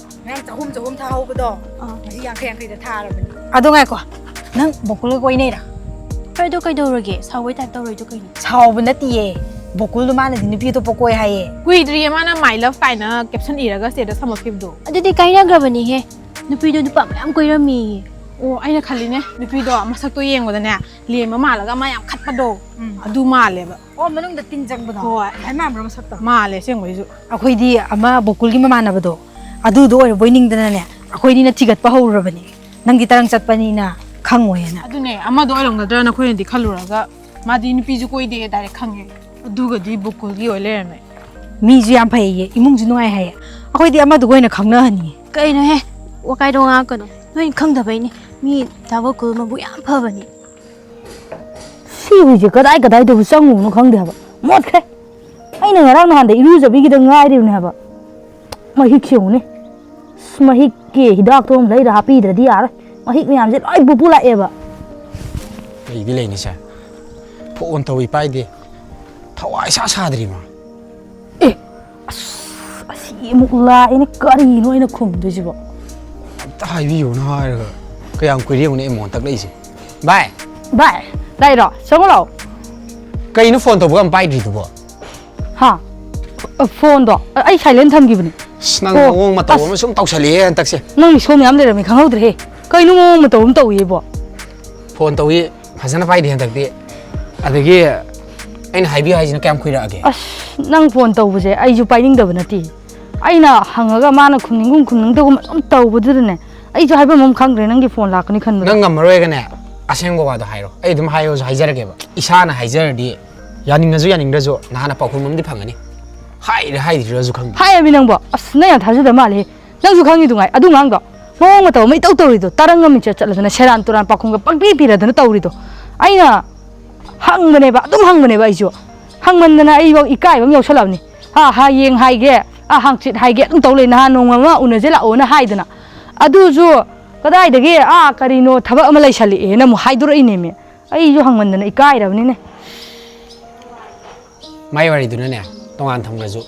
ꯃꯌꯥꯝ ꯆꯍꯨꯝ ꯆꯍꯨꯝ ꯊꯥꯍꯧꯕꯗꯣ, ꯑꯥ꯫ ꯉꯁꯤ ꯌꯥꯡꯈꯩ ꯌꯥꯡꯈꯩꯗ ꯊꯥꯔꯕꯅꯤ꯫ ꯑꯗꯣ ꯉꯥꯏꯈꯣ, ꯅꯪ ꯕꯣꯀꯨꯜꯒ ꯀꯣꯏꯅꯩꯔꯥ? ꯍꯣꯏ, ꯑꯗꯣ ꯀꯩꯗꯧꯔꯒꯦ? ꯁꯥꯎꯕꯩ ꯇꯥꯏꯞ ꯇꯧꯔꯣꯏꯗꯣ ꯀꯩꯅꯣ? ꯁꯥꯎꯕ ꯅꯠꯇꯤꯌꯦ, ꯕꯣꯀꯨꯜꯗꯣ ꯃꯥꯅꯗꯤ ꯅꯨꯄꯤ ꯑꯇꯣꯞꯄ ꯀꯣꯏ ꯍꯥꯏꯌꯦ꯫ ꯀꯨꯏꯗ꯭ꯔꯤꯌꯦ ꯃꯥꯅ "My love" ꯀꯥꯏꯅ ꯀꯦꯞꯁꯟ ꯏꯔꯒ ꯁ꯭ꯇꯦꯇꯁ ꯊꯝꯃꯛꯈꯤꯕꯗꯣ꯫ ꯑꯗꯨꯗꯤ ꯀꯥꯏꯅꯈ꯭ꯔꯕꯅꯤꯍꯦ, ꯅꯨꯄꯤꯗꯣ ꯅꯨꯄꯥ ꯃꯌꯥꯝ ꯀꯣꯏꯔꯝꯃꯦꯌꯦ꯫ ꯑꯣ, ꯑꯩꯅ ꯈꯜꯂꯤꯅꯦ, ꯅꯨꯄꯤꯗꯣ ꯃꯁꯛꯇꯣ ꯌꯦꯡꯕꯗꯅꯦ, ꯂꯦꯝꯕ ꯃꯥꯜꯂꯒ ꯑꯃ ꯌꯥꯝ ꯈꯠꯄꯗꯣ, ꯎꯝ꯫ ꯑꯗꯨ ꯃꯥꯜꯂꯦꯕ꯫ ꯑꯣ, ꯃꯅꯨꯡꯗ ꯇꯤꯟ ꯆꯪꯕꯗꯣ? ꯍꯣꯏ꯫ ꯑꯗꯨꯃꯥꯏ ꯃꯥꯟꯕ꯭ꯔꯣ ꯃꯁꯛꯇꯣ? ꯃꯥꯜꯂꯦ ꯑꯁꯦꯡꯕꯩꯁꯨ꯫ ꯑꯩꯈꯣꯏꯗꯤ ꯑꯃ ꯕꯣꯀꯨꯜꯒꯤ ꯃꯃꯥꯟꯅꯕꯗꯣ, ꯑꯗꯨꯗꯣ ꯑꯣꯏꯔꯕꯣꯏ ꯅꯤꯡꯗꯅꯅꯦ, ꯑꯩꯈꯣꯏꯅꯤꯅ ꯊꯤꯒꯠꯄ ꯍꯧꯔꯨꯔꯕꯅꯦ꯫ ꯅꯪꯗꯤ ꯇꯔꯪ ꯆꯠꯄꯅꯤꯅ ꯈꯪꯉꯣꯏꯅ꯫ ꯑꯗꯨꯅꯦ, ꯑꯃꯗꯣ ꯑꯣꯏꯔꯝꯒꯗ꯭ꯔꯅ ꯑꯩꯈꯣꯏꯅꯗꯤ ꯈꯜꯂꯨꯔꯒ, ꯃꯥꯗꯤ ꯅꯨꯄꯤꯁꯨ ꯀꯣꯏꯗꯦ, ꯗꯥꯏꯔꯦꯛ ꯈꯪꯉꯦ꯫ ꯑꯗꯨꯒꯗꯤ ꯕꯣꯀꯨꯜꯒꯤ ꯑꯣꯏ ꯂꯩꯔꯝꯃꯦ꯫ ꯃꯤꯁꯨ ꯌꯥꯝ ꯐꯩꯌꯦ, ꯏꯃꯨꯡꯁꯨ ꯅꯨꯡꯉꯥꯏ ꯍꯥꯏꯌꯦ꯫ ꯑꯩꯈꯣꯏꯗꯤ ꯑꯃꯗꯨꯒ ꯑꯣꯏꯅ ꯈꯪꯅꯍꯟꯅꯤꯡꯉꯦ꯫ ꯀꯩꯅꯣꯍꯦ, ꯋꯥꯀꯥꯏꯗꯣ ꯉꯥꯡꯉꯛꯀꯅꯨ꯫ ꯅꯣꯏꯅ ꯈꯪꯗꯕꯩꯅꯦ꯫ ꯃꯤ ꯗꯥ ꯕꯣꯀꯨꯜ ꯃꯕꯨꯛ ꯌꯥꯝ ꯐꯕꯅꯦ꯫ ꯁꯤ ꯍꯨꯏꯁꯦ ꯀꯗꯥꯏ ꯀꯗꯥꯏꯗꯕꯨ ꯆꯪꯉꯨꯕꯅꯣ ꯈꯪꯗꯦ ꯍꯥꯏꯕ꯫ ꯃꯣꯠꯈ꯭ꯔꯦ꯫ ꯑꯩꯅ ꯉꯔꯥꯡ ꯅꯍꯥꯟꯗ ꯏꯔꯨꯖꯕꯤꯒꯤꯗ ꯉꯥꯏꯔꯤꯕꯅꯦ ꯍꯥꯏꯕ꯫ ꯃꯍꯤꯛꯁꯦ ꯌꯦꯡꯉꯨꯅꯦ꯫ ꯑꯁ, ꯃꯍꯤꯛꯀꯤ ꯍꯤꯗꯥꯛꯇꯣ ꯑꯃ ꯂꯩꯔ ꯍꯥꯞꯄꯤꯗ꯭ꯔꯗꯤ ꯌꯥꯔꯣꯏ꯫ ꯃꯍꯤꯛ ꯃꯌꯥꯝꯁꯦ ꯂꯣꯏ ꯄꯨꯄꯨ ꯂꯥꯛꯑꯦꯕ꯫ ꯂꯩꯗꯤ ꯂꯩꯅꯤꯁꯦ꯫ ꯐꯣꯟ ꯇꯧꯏ ꯄꯥꯏꯗꯦ꯫ ꯊꯋꯥꯏ ꯏꯁꯥ ꯁꯥꯗ꯭ꯔꯤꯃ꯫ ꯑꯦ, ꯑꯁ, ꯑꯁꯤ ꯑꯃꯨꯛ ꯂꯥꯛꯑꯦꯅꯦ꯫ ꯀꯔꯤꯅꯣ ꯑꯩꯅ ꯈꯨꯝꯗꯣꯏꯁꯤꯕꯣ? ꯑꯝꯇ ꯍꯥꯏꯕꯤꯌꯨꯅ ꯍꯥꯏꯔꯒ ꯀꯌꯥꯝ ꯀꯨꯏꯔꯦ ꯌꯦꯡꯉꯨꯅꯦ ꯑꯩ ꯃꯣꯟ ꯇꯛꯂꯛꯏꯁꯦ꯫ ꯚꯥꯏ꯫ ꯚꯥꯏ, ꯂꯥꯛꯏꯔꯣ? ꯆꯪꯉꯛꯑꯣ ꯂꯥꯛꯑꯣ꯫ ꯀꯩꯅꯣ ꯐꯣꯟ ꯇꯧꯕꯒ ꯑꯝ ꯄꯥꯏꯗ꯭ꯔꯤꯗꯨꯕꯣ? ꯍꯥ? ꯑ, ꯐꯣꯟꯗꯣ? ꯑ, ꯑꯩ silent ꯊꯝꯈꯤꯕꯅꯤ꯫ ꯑꯁ, ꯅꯪ ꯑꯣ, ꯃꯑꯣꯡ ꯃꯇꯧ ꯑꯁ꯫ ꯑꯃ ꯁꯨꯝ ꯇꯧꯁꯜꯂꯛꯑꯦ ꯍꯟꯗꯛꯁꯦ꯫ ꯅꯪ ꯃꯤꯁꯀꯣꯜ ꯃꯌꯥꯝ ꯂꯩꯔꯝꯃꯤ ꯈꯪꯍꯧꯗ꯭ꯔꯦꯍꯦ꯫ ꯀꯩꯅꯣ ꯃꯑꯣꯡ ꯃꯇꯧ ꯑꯃ ꯇꯧꯏꯕꯣ? ꯐꯣꯟ ꯇꯧꯏ ꯐꯖꯅ ꯄꯥꯏꯗꯦ ꯍꯟꯗꯛꯇꯤ꯫ ꯑꯗꯒꯤ ꯑꯩꯅ ꯍꯥꯏꯕꯤꯌꯨ ꯍꯥꯏꯁꯤꯅ ꯀꯌꯥꯝ ꯀꯨꯏꯔꯛꯑꯒꯦ? ꯑꯁ, ꯅꯪ ꯐꯣꯟ ꯇꯧꯕꯁꯦ ꯑꯩꯁꯨ ꯄꯥꯏꯅꯤꯡꯗꯕ ꯅꯠꯇꯦ꯫ ꯑꯩꯅ ꯍꯪꯉꯒ ꯃꯥꯅ ꯈꯨꯝꯅꯤꯡꯒꯨꯝ ꯈꯨꯝꯅꯤꯡꯗꯒꯨꯝ ꯑꯗꯨꯝ ꯇꯧꯕꯗꯨꯗꯅꯦ, ꯑꯩꯁꯨ ꯍꯥꯏꯐꯝ ꯑꯃ ꯈꯪꯗ꯭ꯔꯦ ꯅꯪꯒꯤ ꯐꯣꯟ ꯂꯥꯛꯀꯅꯤ ꯈꯟꯕꯗ꯫ ꯅꯪ ꯉꯝꯃꯔꯣꯏꯒꯅꯦ, ꯑꯁꯦꯡꯕ ꯋꯥꯗꯣ ꯍꯥꯏꯔꯣ꯫ ꯑꯩ ꯑꯗꯨꯝ ꯍꯥꯏꯌꯣꯁꯨ ꯍꯥꯏꯖꯔꯒꯦꯕ꯫ ꯏꯁꯥꯅ ꯍꯥꯏꯖꯔꯗꯤ ꯌꯥꯅꯤꯡꯉꯁꯨ ꯌꯥꯅꯤꯡꯗ꯭ꯔꯁꯨ ꯅꯍꯥꯟꯅ ꯄꯥꯎꯈꯨꯝ ꯑꯃꯗꯤ ꯐꯪꯒꯅꯤ꯫ ꯍꯥꯏꯔꯦ ꯍꯥꯏꯗ꯭ꯔꯤꯔꯁꯨ ꯈꯪꯗꯦ꯫ ꯍꯥꯏꯔꯃꯤ ꯅꯪꯕꯣ꯫ ꯑꯁ, ꯅꯪ ꯌꯥꯝ ꯊꯥꯖꯗꯕ ꯃꯥꯜꯂꯦ꯫ ꯅꯪꯁꯨ ꯈꯪꯉꯤꯗꯨꯉꯥꯏ ꯑꯗꯨ ꯉꯥꯡꯗꯣ꯫ ꯃꯑꯣꯡ ꯃꯇꯧ ꯑꯃ ꯏꯇꯧ ꯇꯧꯔꯤꯗꯣ, ꯇꯔꯪ ꯑꯃ ꯏꯆꯠ ꯆꯠꯂꯗꯅ ꯁꯦꯔꯥꯟ ꯇꯨꯔꯥꯟ ꯄꯥꯎꯈꯨꯝꯒ ꯄꯪꯄꯤ ꯄꯤꯔꯗꯅ ꯇꯧꯔꯤꯗꯣ꯫ ꯑꯩꯅ ꯍꯪꯕꯅꯦꯕ, ꯑꯗꯨꯝ ꯍꯪꯕꯅꯦꯕ ꯑꯩꯁꯨ꯫ ꯍꯪꯃꯟꯗꯅ ꯑꯩꯐꯧ ꯏꯀꯥꯏꯕ ꯑꯃ ꯌꯥꯎꯁꯜꯂꯛꯑꯕꯅꯤ꯫ ꯑꯥ, ꯍꯌꯦꯡ ꯍꯥꯏꯒꯦ, ꯑꯥ, ꯍꯪꯆꯤꯠ ꯍꯥꯏꯒꯦ ꯑꯗꯨꯝ ꯇꯧ ꯂꯩ꯫ ꯅꯍꯥꯟ ꯅꯣꯡꯃ ꯑꯃ ꯎꯅꯁꯦ ꯂꯥꯛꯑꯣꯅ ꯍꯥꯏꯗꯅ꯫ ꯑꯗꯨꯁꯨ ꯀꯗꯥꯏꯗꯒꯤ, ꯑꯥ, ꯀꯔꯤꯅꯣ ꯊꯕꯛ ꯑꯃ ꯂꯩꯁꯜꯂꯛꯑꯦꯅ ꯑꯃꯨꯛ ꯍꯥꯏꯗꯣꯔꯛꯏꯅꯦꯃꯤ꯫ ꯑꯩꯁꯨ ꯍꯪꯃꯟꯗꯅ ꯏꯀꯥꯏꯔꯕꯅꯤꯅꯦ꯫ ꯃꯥꯏ ꯋꯥꯔꯤꯗꯨꯅꯅꯦ, ꯇꯣꯉꯥꯟ ꯊꯝꯈ꯭ꯔꯁꯨ,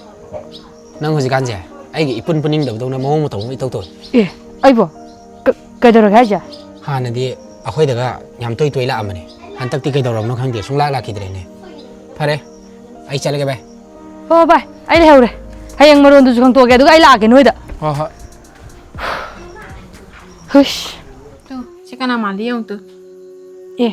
ꯅꯪ ꯍꯧꯖꯤꯛꯀꯥꯟꯁꯦ ꯑꯩꯒ ꯏꯄꯨꯟ ꯄꯨꯅꯤꯡꯗꯕꯗꯧꯅ ꯃꯑꯣꯡ ꯃꯇꯧ ꯑꯃ ꯏꯇꯧ ꯇꯧꯏ꯫ ꯑꯦ, ꯑꯩꯕꯣ? ꯀ-, ꯀꯩꯗꯧꯔꯒꯦ ꯍꯥꯏꯁꯦ? ꯍꯥꯟꯅꯗꯤ ꯑꯩꯈꯣꯏꯗꯒ ꯌꯥꯝ ꯇꯣꯏ ꯇꯣꯏ ꯂꯥꯛꯑꯝꯕꯅꯦ꯫ ꯍꯟꯗꯛꯇꯤ ꯀꯩꯗꯧꯔꯕꯅꯣ ꯈꯪꯗꯦ, ꯁꯨꯡꯂꯥꯛ ꯂꯥꯛꯈꯤꯗ꯭ꯔꯦꯅꯦ꯫ ꯐꯔꯦ, ꯑꯩ ꯆꯠꯂꯒꯦ ꯚꯥꯏ꯫ ꯍꯣ ꯚꯥꯏ, ꯑꯩ ꯂꯩꯍꯧꯔꯦ꯫ ꯍꯌꯦꯡ ꯃꯔꯣꯟꯗꯨꯁꯨ ꯈꯪꯇꯣꯛꯑꯒꯦ, ꯑꯗꯨꯒ ꯑꯩ ꯂꯥꯛꯑꯒꯦ ꯅꯣꯏꯗ꯫ ꯍꯣꯏ, ꯍꯣꯏ꯫ ꯍꯨꯏꯁ꯫ ꯇꯨ, ꯁꯤ ꯀꯅꯥ ꯃꯥꯜꯂꯤ ꯌꯦꯡꯉꯨ ꯇꯨ꯫ ꯑꯦ,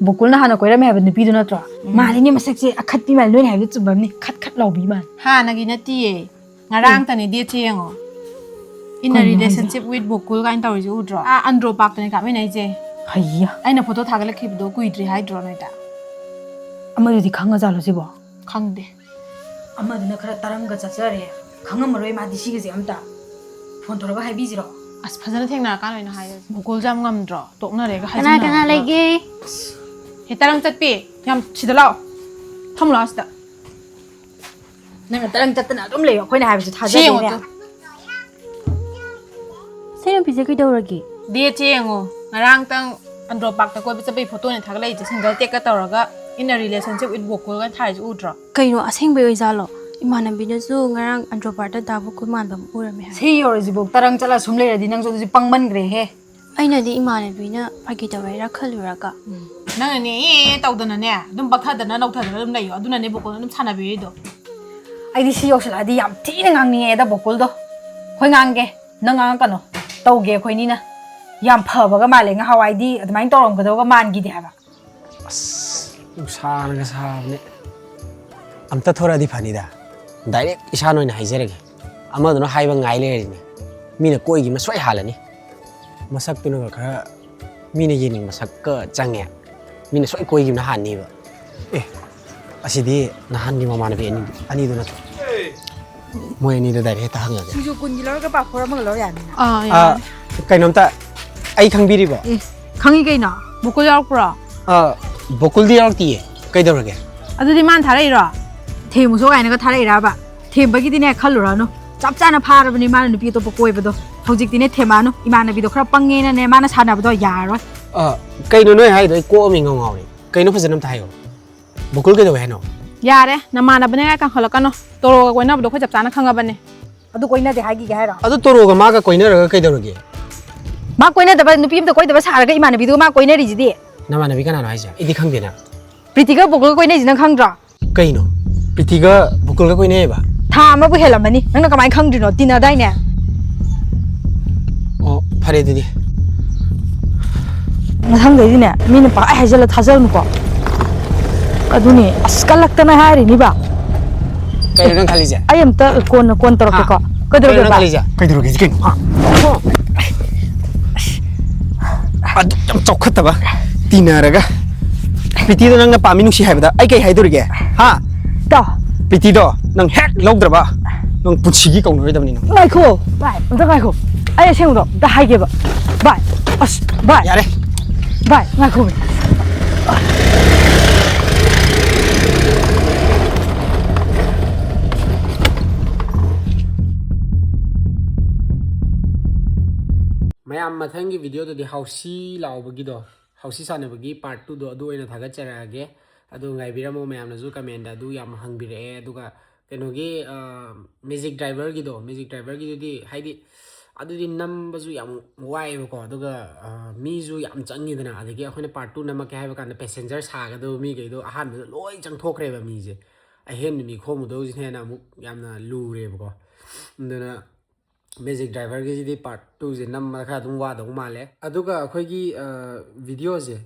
ꯕꯣꯀꯨꯜꯅ ꯍꯥꯟꯅ ꯀꯣꯏꯔꯝꯃꯦ ꯍꯥꯏꯕ ꯅꯨꯄꯤꯗꯨ ꯅꯠꯇ꯭ꯔꯣ? ꯎꯝ꯫ ꯃꯥꯜꯂꯤꯅꯦ ꯃꯁꯛꯁꯦ, ꯑꯈꯠꯄꯤ ꯃꯥꯜꯂꯤ, ꯅꯣꯏꯅ ꯍꯥꯏꯕꯗꯨ ꯆꯨꯝꯃꯝꯅꯤ, ꯈꯠ ꯈꯠ ꯂꯥꯎꯕꯤ ꯃꯥꯜꯂꯤ꯫ ꯍꯥꯟꯅꯒꯤ ꯅꯠꯇꯤꯌꯦ, ꯉꯔꯥꯡꯇꯅꯦ ꯗꯦꯠꯁꯦ ꯌꯦꯡꯉꯣ꯫ In a ꯀꯩꯅꯣ ꯍꯥꯏꯁꯦ? Relationship with ꯕꯣꯀꯨꯜ ꯀꯥꯏꯅ ꯇꯧꯔꯤꯁꯦ ꯎꯗ꯭ꯔꯣ? ꯑꯥ, ꯑꯟꯗ꯭ꯔꯣ ꯄꯥꯛꯇꯅꯦ ꯀꯥꯞꯃꯤꯟꯅꯩꯁꯦ꯫ ꯍꯩꯌꯥ꯫ ꯑꯩꯅ ꯐꯣꯇꯣ ꯊꯥꯒꯠꯂꯛꯈꯤꯕꯗꯣ ꯀꯨꯏꯗ꯭ꯔꯤ ꯍꯥꯏꯗ꯭ꯔꯣ ꯅꯣꯏꯗ? ꯑꯃꯗꯨꯗꯤ ꯈꯪꯉꯖꯥꯠꯂꯣ ꯁꯤꯕꯣ? ꯈꯪꯗꯦ꯫ ꯑꯃꯗꯨꯅ ꯈꯔ ꯇꯔꯪꯒ ꯆꯠꯆꯔꯦ꯫ ꯈꯪꯉꯝꯃꯔꯣꯏ ꯃꯥꯗꯤ ꯁꯤꯒꯤꯁꯦ ꯑꯝꯇ꯫ ꯐꯣꯟ ꯇꯧꯔꯒ ꯍꯥꯏꯕꯤꯁꯤꯔꯣ? ꯑꯁ, ꯐꯖꯅ ꯊꯦꯡꯅꯔꯀꯥꯟꯗ ꯑꯣꯏꯅ ꯍꯥꯏꯔꯁꯤ꯫ ꯕꯣꯀꯨꯜꯁꯦ ꯌꯥꯝ ꯉꯝꯗ꯭ꯔꯣ? ꯇꯣꯛꯅꯔꯦꯒ ꯀꯅꯥ ꯍꯥꯏꯖꯤꯟꯅꯔꯒ꯫ ꯀꯅꯥ ꯂꯩꯒꯦ? ꯍꯦ, ꯇꯔꯪ ꯆꯠꯄꯤ, ꯌꯥꯝ ꯁꯤꯗ ꯂꯥꯛꯑꯣ꯫ ꯐꯝꯃꯨ ꯂꯥꯛꯑꯣ ꯁꯤꯗ꯫ ꯅꯪꯅ ꯇꯔꯪ ꯆꯠꯇꯅ ꯑꯗꯨꯝ ꯂꯩꯌꯣ, ꯑꯩꯈꯣꯏꯅ ꯍꯥꯏꯕꯁꯦ ꯁꯤ ꯌꯦꯡꯉꯣ ꯊꯥꯖꯗꯦꯅꯦ꯫ ꯇꯨ꯫ ꯁꯤ ꯅꯨꯄꯤꯁꯦ ꯀꯩꯗꯧꯔꯒꯦ? ꯗꯦꯠꯁꯦ ꯌꯦꯡꯉꯣ, ꯉꯔꯥꯡꯇꯪ ꯑꯟꯗ꯭ꯔꯣ ꯄꯥꯔꯛꯇ ꯀꯣꯏꯕ ꯆꯠꯄꯒꯤ ꯐꯣꯇꯣꯅꯦ ꯊꯥꯒꯠꯂꯛꯏꯁꯦ, ꯁꯤꯡꯒꯜ ꯇꯦꯛꯀ ꯇꯧꯔꯒ "in a relationship with ꯕꯣꯀꯨꯜꯒ" ꯊꯥꯔꯤꯁꯦ ꯎꯗ꯭ꯔꯣ? ꯀꯩꯅꯣ, ꯑꯁꯦꯡꯕꯩ ꯑꯣꯏꯖꯥꯠꯂꯣ? ꯏꯃꯥꯟꯅꯕꯤꯅꯁꯨ ꯉꯔꯥꯡ ꯑꯟꯗ꯭ꯔꯣ ꯄꯥꯔꯛꯇ ꯗꯥ ꯕꯣꯀꯨꯜ ꯃꯥꯟꯕ ꯑꯃ ꯎꯔꯝꯃꯦ ꯍꯥꯏ꯫ ꯁꯤ ꯌꯧꯔꯁꯤꯐꯥꯎ ꯇꯔꯪ ꯆꯠꯂ ꯁꯨꯝ ꯂꯩꯔꯗꯤ ꯅꯪꯁꯨ ꯑꯗꯨꯗꯤ ꯄꯪꯃꯟꯈ꯭ꯔꯦꯍꯦ꯫ ꯑꯩꯅꯗꯤ ꯏꯃꯥꯟꯅꯕꯤꯅ ꯐꯥꯒꯤ ꯇꯧꯔꯛꯏꯔꯥ ꯈꯜꯂꯨꯔꯒ꯫ ꯅꯪꯅꯅꯦ ꯑꯦ ꯇꯧꯗꯅꯅꯦ ꯑꯗꯨꯝ ꯄꯛꯊꯗꯅ ꯅꯧꯊꯗꯅ ꯑꯗꯨꯝ ꯂꯩꯌꯣ, ꯑꯗꯨꯅꯅꯦ ꯕꯣꯀꯨꯜꯅ ꯑꯗꯨꯝ ꯁꯥꯟꯅꯕꯤꯔꯤꯗꯣ꯫ ꯑꯩꯗꯤ ꯁꯤ ꯌꯧꯁꯤꯜꯂꯛꯑꯗꯤ ꯌꯥꯝ ꯊꯤꯅ ꯉꯥꯡꯅꯤꯡꯉꯦꯗ ꯕꯣꯀꯨꯜꯗꯣ꯫ ꯍꯣꯏ, ꯉꯥꯡꯒꯦ꯫ ꯅꯪ ꯉꯥꯡꯉꯛꯀꯅꯣ꯫ ꯇꯧꯒꯦ ꯑꯩꯈꯣꯏꯅꯤꯅ꯫ ꯌꯥꯝ ꯐꯕꯒ ꯃꯥꯜꯂꯦ, ꯉꯍꯥꯟꯋꯥꯏꯗꯤ ꯑꯗꯨꯃꯥꯏꯅ ꯇꯧꯔꯝꯒꯗꯧꯕꯒ ꯃꯥꯟꯈꯤꯗꯦ ꯍꯥꯏꯕ꯫ ꯑꯁ, ꯅꯨꯡꯁꯥꯅꯒ ꯁꯥꯕꯅꯦ꯫ ꯑꯝꯇ ꯊꯣꯔꯛꯑꯗꯤ ꯐꯅꯤꯗ꯫ ꯗꯥꯏꯔꯦꯛ ꯏꯁꯥꯅ ꯑꯣꯏꯅ ꯍꯥꯏꯖꯔꯒꯦ꯫ ꯑꯃꯗꯨꯅ ꯍꯥꯏꯕ ꯉꯥꯏ ꯂꯩꯔꯗꯤꯅꯦ, ꯃꯤꯅ ꯀꯣꯏꯈꯤꯕ ꯁꯣꯏ ꯍꯥꯜꯂꯅꯤ꯫ ꯃꯁꯛꯇꯨꯅꯒ ꯈꯔ ꯃꯤꯅ ꯌꯦꯡꯅꯤꯡꯕ ꯁꯛꯀ ꯆꯪꯉꯦ꯫ ꯃꯤꯅ ꯁꯣꯏ ꯀꯣꯏꯈꯤꯕꯅ ꯍꯥꯟꯅꯤꯕ꯫ ꯑꯦ, ꯑꯁꯤꯗꯤ ꯅꯍꯥꯟꯒꯤ ꯃꯃꯥꯟꯅꯕꯤ ꯑꯅꯤ, ꯑꯅꯤꯗꯨ ꯅꯠꯇ꯭ꯔꯣ? ꯃꯣꯏ ꯑꯅꯤꯗ ꯗꯥꯏꯔꯦꯛ ꯍꯦꯛꯇ ꯍꯪꯉꯒꯦ꯫ ꯁꯤꯡꯖꯨ ꯀꯨꯟꯒꯤ ꯂꯧꯔꯒ ꯄꯥꯐꯣꯔ ꯑꯃꯒ ꯂꯧ ꯌꯥꯅꯤꯅ꯫ ꯑꯥ, ꯑꯥ, ꯌꯥꯅꯤ꯫ ꯀꯩꯅꯣꯝꯇ, ꯑꯩ ꯈꯪꯕꯤꯔꯤꯕꯣ? ꯑꯦ, ꯈꯪꯉꯤ ꯀꯩꯅꯣ꯫ ꯕꯣꯀꯨꯜ ꯌꯥꯎꯔꯛꯄ꯭ꯔꯣ? ꯑꯥ, ꯕꯣꯀꯨꯜꯗꯤ ꯌꯥꯎꯔꯛꯇꯤꯌꯦ꯫ ꯀꯩꯗꯧꯔꯒꯦ? ꯑꯗꯨꯗꯤ ꯃꯥꯅ ꯊꯥꯔꯛꯏꯔꯣ? ꯊꯦꯝꯃꯨꯁꯣ ꯀꯥꯏꯅꯒ ꯊꯥꯔꯛꯏꯔꯕ? ꯊꯦꯝꯕꯒꯤꯗꯤꯅꯦ ꯈꯜꯂꯨꯔꯅꯨ꯫ ꯆꯞ ꯆꯥꯅ ꯐꯥꯔꯕꯅꯤ ꯃꯥꯅ ꯅꯨꯄꯤ ꯑꯇꯣꯞꯄ ꯀꯣꯏꯕꯗꯣ꯫ ꯍꯧꯖꯤꯛꯇꯤꯅꯦ ꯊꯦꯝꯃꯛꯑꯅꯨ꯫ ꯏꯃꯥꯟꯅꯕꯤꯗꯣ ꯈꯔ ꯄꯪꯉꯦꯅꯅꯦ ꯃꯥꯅ ꯁꯥꯟꯅꯕꯗꯣ ꯌꯥꯔꯔꯣꯏ꯫ ꯑꯥ, ꯀꯩꯅꯣ ꯅꯣꯏ ꯍꯥꯏꯗꯣ? ꯑꯩ ꯀꯣꯛ ꯑꯃ ꯏꯉꯥꯎ ꯉꯥꯎꯔꯦ꯫ ꯀꯩꯅꯣ ꯐꯖꯅ ꯑꯝꯇ ꯍꯥꯏꯌꯣ꯫ ꯕꯣꯀꯨꯜ ꯀꯩꯗꯧꯋꯦ ꯍꯥꯏꯅꯣ? ꯌꯥꯔꯦ, ꯅꯃꯥꯟꯅꯕꯅꯦ ꯀꯥꯏ ꯀꯥꯡꯈꯠꯂꯛꯀꯅꯣ꯫ ꯇꯣꯔꯣꯒ ꯀꯣꯏꯅꯕꯗꯣ ꯑꯩꯈꯣꯏ ꯆꯞ ꯆꯥꯅ ꯈꯪꯉꯕꯅꯦ꯫ ꯑꯗꯨ ꯀꯣꯏꯅꯗꯦ ꯍꯥꯏꯈꯤꯒꯦ ꯍꯥꯏꯔꯣ? ꯑꯗꯨ ꯇꯣꯔꯣꯒ ꯃꯥꯒ ꯀꯣꯏꯅꯔꯒ ꯀꯩꯗꯧꯔꯒꯦ? ꯃꯥ ꯀꯣꯏꯅꯗꯕ, ꯅꯨꯄꯤ ꯑꯝꯇ ꯀꯣꯏꯗꯕ ꯁꯥꯔꯒ ꯏꯃꯥꯟꯅꯕꯤꯗꯨꯒ ꯃꯥ ꯀꯣꯏꯅꯔꯤꯁꯤꯗꯤ꯫ ꯅꯃꯥꯟꯅꯕꯤ ꯀꯅꯥꯅꯣ ꯍꯥꯏꯁꯦ? ꯑꯩꯗꯤ ꯈꯪꯗꯦꯅ꯫ ꯄ꯭ꯔꯤꯇꯤꯒ ꯕꯣꯀꯨꯜꯒ ꯀꯣꯏꯅꯩꯁꯤ ꯅꯪ ꯈꯪꯗ꯭ꯔꯣ? ꯀꯩꯅꯣ? ꯄ꯭ꯔꯤꯇꯤꯒ ꯕꯣꯀꯨꯜꯒ ꯀꯣꯏꯅꯩꯌꯦꯕ? ꯊꯥ ꯑꯃꯕꯨ ꯍꯦꯜꯂꯝꯃꯅꯤ꯫ ꯅꯪꯅ ꯀꯃꯥꯏꯅ ꯈꯪꯗ꯭ꯔꯤꯅꯣ? ꯇꯤꯟꯅꯗꯥꯏꯅꯦ? ꯑꯣ, ꯐꯔꯦ ꯑꯗꯨꯗꯤ꯫ ꯃꯊꯪꯗꯩꯗꯤꯅꯦ, ꯃꯤꯅ ꯄꯪꯍꯥꯏ ꯍꯥꯏꯖꯜꯂ ꯊꯥꯖꯔꯨꯅꯨꯀꯣ꯫ ꯑꯗꯨꯅꯦ, ꯑꯁ, ꯀꯜꯂꯛꯇꯅ ꯍꯥꯏꯔꯤꯅꯤꯕ꯫ ꯀꯩꯅꯣ ꯅꯪ ꯈꯜꯂꯤꯁꯦ? ꯑꯩ ꯑꯝꯇ ꯀꯣꯟꯅ, ꯀꯣꯟ ꯇꯧꯔꯛꯀꯦꯀꯣ꯫ ꯍꯥ? ꯀꯩꯅꯣ ꯀꯩꯗꯧꯔꯒꯦ ꯅꯪ ꯚꯥꯏ? ꯈꯜꯂꯤꯁꯦ? ꯀꯩꯗꯧꯔꯒꯦ ꯁꯤ ꯀꯩꯅꯣ? ꯍꯥ? ꯑꯗꯨꯛ ꯌꯥꯝ ꯆꯥꯎꯈꯠꯇꯕ ꯇꯤꯟꯅꯔꯒ ꯄ꯭ꯔꯤꯇꯤꯗꯣ ꯅꯪꯅ ꯄꯥꯝꯃꯤ ꯅꯨꯡꯁꯤ ꯍꯥꯏꯕꯗ ꯑꯩ ꯀꯩ ꯍꯥꯏꯗꯣꯔꯤꯒꯦ? ꯍꯥ? ꯇꯥꯎ꯫ ꯄ꯭ꯔꯤꯇꯤꯗꯣ ꯅꯪ ꯍꯦꯛ ꯂꯧꯗ꯭ꯔꯕ ꯅꯪ ꯄꯨꯟꯁꯤꯒꯤ ꯀꯧꯅꯔꯣꯏꯗꯕꯅꯤ ꯅꯪ꯫ ꯉꯥꯏꯈꯣ, ꯚꯥꯏ, ꯑꯝꯇ ꯉꯥꯏꯈꯣ꯫ ꯑꯩ ꯑꯁꯦꯡꯕꯗꯣ ꯑꯝꯇ ꯍꯥꯏꯒꯦꯕ꯫ ꯚꯥꯏ, ꯑꯁ, ꯚꯥꯏ꯫ ꯌꯥꯔꯦ꯫ ꯚꯥꯏ, ꯉꯥꯏꯈꯣꯃꯤ꯫ ꯃꯌꯥꯝ, ꯃꯊꯪꯒꯤ video ꯗꯗꯤ ꯍꯥꯎꯁꯤ ꯂꯥꯎꯕꯒꯤꯗꯣ, ꯍꯥꯎꯁꯤ ꯁꯥꯟꯅꯕꯒꯤ part two ꯗꯣ ꯑꯗꯨ ꯑꯣꯏꯅ ꯊꯥꯒꯠꯆꯔꯛꯑꯒꯦ꯫ ꯑꯗꯨ ꯉꯥꯏꯕꯤꯔꯝꯃꯣ, ꯃꯌꯥꯝꯅꯁꯨ comment ꯗ ꯑꯗꯨ ꯌꯥꯝ ꯍꯪꯕꯤꯔꯛꯑꯦ꯫ ꯑꯗꯨꯒ ꯀꯩꯅꯣꯒꯤ, ꯑ, Magic Driver ꯒꯤꯗꯣ, Magic Driver ꯒꯤꯗꯨꯗꯤ ꯍꯥꯏꯗꯤ ꯑꯗꯨꯗꯤ ꯅꯝꯕꯁꯨ ꯌꯥꯝ ꯋꯥꯏꯑꯦꯕꯀꯣ, ꯑꯗꯨꯒ, ꯑ, ꯃꯤꯁꯨ ꯌꯥꯝ ꯆꯪꯉꯤꯗꯅ, ꯑꯗꯒꯤ ꯑꯩꯈꯣꯏꯅ part two ꯅꯝꯃꯛꯀꯦ ꯍꯥꯏꯕ ꯀꯥꯟꯗ passenger ꯁꯥꯒꯗꯕ ꯃꯤꯈꯩꯗꯣ ꯑꯍꯥꯟꯕꯗ ꯂꯣꯏ ꯆꯪꯊꯣꯛꯈ꯭ꯔꯦꯕ ꯃꯤꯁꯦ꯫ ꯑꯍꯦꯟꯕ ꯃꯤ ꯈꯣꯝꯃꯨꯗꯧꯁꯤꯅ ꯍꯦꯟꯅ ꯑꯃꯨꯛ ꯌꯥꯝꯅ ꯂꯨꯔꯦꯕꯀꯣ꯫ ꯑꯗꯨꯅ Magic Driver ꯒꯤꯁꯤꯗꯤ part two ꯁꯦ ꯅꯝꯕꯗ ꯈꯔ ꯑꯗꯨꯝ ꯋꯥꯗꯧ ꯃꯥꯜꯂꯦ꯫ ꯑꯗꯨꯒ ꯑꯩꯈꯣꯏꯒꯤ, ꯑ, video ꯁꯦ